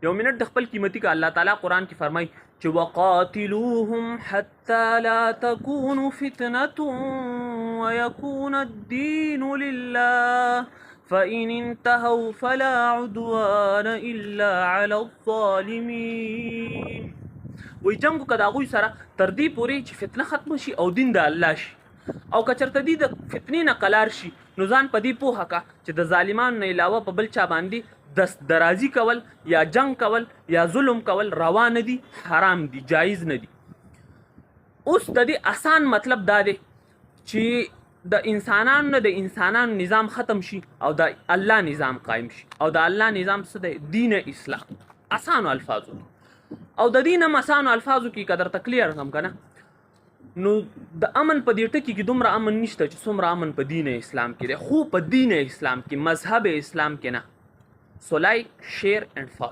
یو منټ د خپل قیمتي کا. الله تعالی قرآن کې فرمایي چې وقاتلوهم حتى لا تكون فتنة ويكون الدين لله فإن انتهوا فلا عدوان إلا على الظالمين. وی جنگ وکړه د هغوی سره تر دې پورې چې فتنه ختمه شي او دین د الله شي، او که چېرته دي د فتنې نه قلار شي نو ځان په دې پوهه کا چې د ظالمانو نه علاوه په بل چا باندې دست درازي کول یا جنگ کول یا ظلم کول روا نه دي، حرام دي، جایز نه دي. اوس د دې اسان مطلب دا دی چې د انسانانو نه د انسانانو نظام ختم شي او د الله نظام قائم شي. او د الله نظام څه دی؟ دین اسلام. اسانو الفاظو او د دین هم اسانو الفاظو کې قدر ته کلیر کم کنه، نو د امن په دې ټکي کې دومره امن نشته چې څومره امن په دین اسلام کې دی، خو په دین اسلام کې، مذهب اسلام کې نه. So like, share and follow.